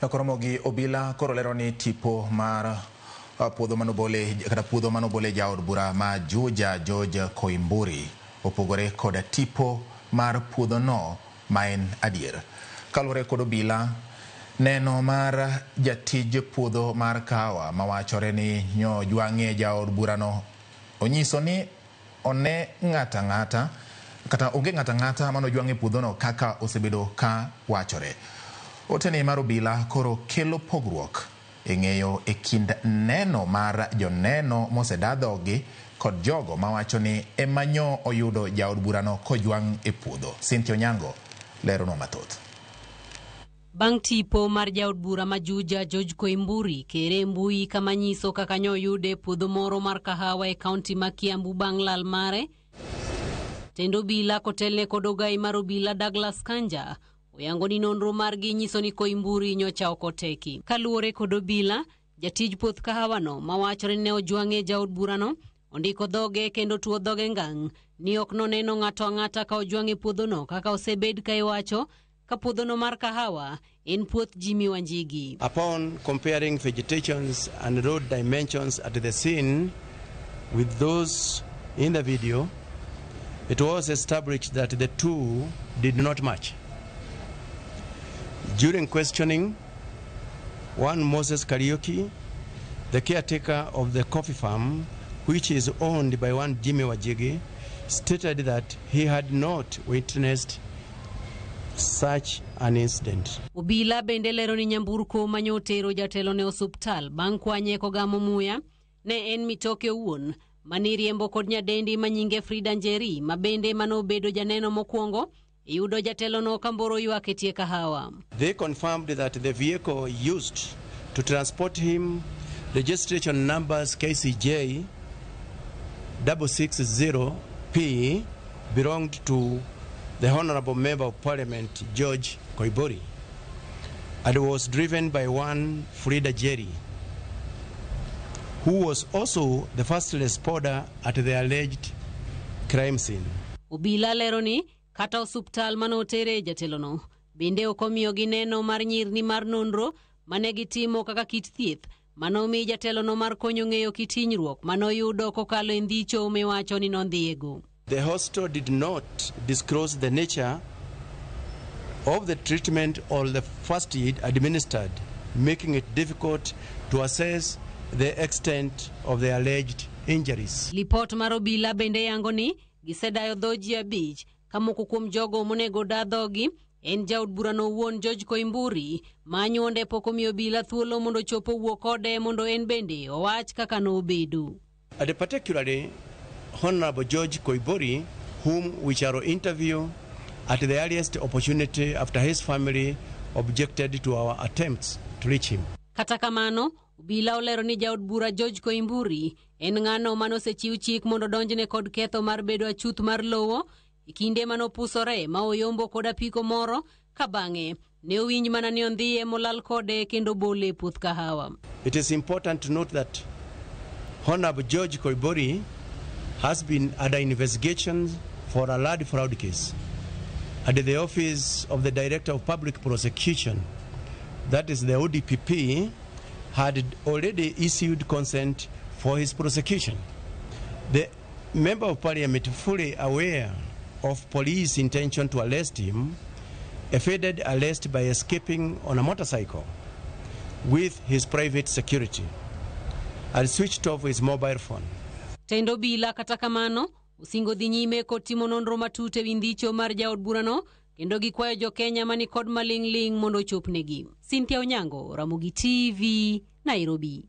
Koromo gi obila koro lero ni tipo mar puodho manobole kata puodho manobole jaod bura ma Juja George Koimburi opogore koda tipo mar puodho no ma en adier. Kaluwore kod obila, neno mar jatij puodho mar kahawa mawachore ni nyo jwang'e jaod burano onyiso ni one ng'ata ng'ata kata onge ng'ata ng'ata manojwang' e puodhono kaka osebedo ka wachore. Otene mar obila koro kelo pogruok e ng'eyo e kind neno mar joneno moseda dhogi kod jogo mawacho ni ema nyo oyudo jaod burano kojwang' e puodho. Cynthia Onyango leronwa mathoth. Bang' tipo mar jaod bura ma Juja George Koimburi kere e mbui kama nyiso kaka nyo oyude e puodho moro mar kahawa e kaunti ma Kiambu bang' lal mare. Tend obila kotelne kod ogai mar obila Douglas Kanja oyango ni nonro margi nyiso ni Koimburi nyocha ok oteki. Kaluwore kod obila, jatij puoth kahawano mawachore ni ne ojwang'e jaod burano ondiko dhoge kendo tuo dhoge ngang' ni ok noneno ng'ato ang'ata ka ojwang' e puodhono kaka osebed ka iwacho ka puodhono mar kahawa en puoth Jimmy Wanjigi. Upon comparing vegetations and road dimensions at the scene with those in the video, it was established that the two did not match. During questioning, one Moses Kariuki, the caretaker of the coffee farm, which is owned by one Jimmy Wanjigi, stated that he had not witnessed such an incident. Obila bende lero ni nyamburko manyo otero jatelo ne osuptal bang' kwanye kogamo muya ne en mitoke owuon maniriembo kod nyadendi manyinge Frida Njeri ma bende manobedo janeno mokwongo iyudo jatelono ka mboro ywak e tie kahawa. They confirmed that the vehicle used to transport him, registration numbers KCJ 660P, belonged to the Honorable Member of Parliament George Koimburi and was driven by one Frida Jerry, who was also the first responder at the alleged crime scene. Obila lero ni kata osuptal manotere jatelono bende ok omiyogi neno mar nyirni mar nonro mane gitimo kaka kit thieth manomi jatelono mar konyo ng'eyo kit hinyruok manoyudo kokalo e ndhicho miwacho ni nondhiyego. The hospital did not disclose the nature of the treatment or the first aid administered, making it difficult to assess the extent of the alleged injuries. Lipot mar obila bende yango ni gisedayo dho ji 5 ka moko kuom jogo monego da dhogi en jaod burano owuon George Koimburi ma anyuonde pok omiyo obila thuolo mondo ochop owuo kode mondo en bende owach kaka nobedo. And particularly Honorable George Koimburi, whom we shall interview at the earliest opportunity after his family objected to our attempts to reach him. Kata kamano, obila olero ni jaod bura George Koimburi en ng'ano manosechiw chik mondo donjne kod ketho mar bedo achuth mar lowo e kinde manopusore ma oyombo kod apiko moro ka bang'e ne owinj mana ni ondhiye molal kode kendo bole e puoth kahawa. It is important to note that Honorable George Koimburi has been under investigation for a land fraud case at the office of the Director of Public Prosecution, that is the ODPP, had already issued consent for his prosecution. The Member of Parliament, fully aware of police intention to arrest him, evaded arrest by escaping on a motorcycle with his private security and switched off his mobile phone. Tend obila kata kamano osingo dhi nyime kod timo nonro matut ewi ndhicho mar jaod burano kendo gikwayo jo-Kenya mani kod maling'ling' mondo ochopnegi. Cynthia Onyango, Ramogi TV, Nairobi.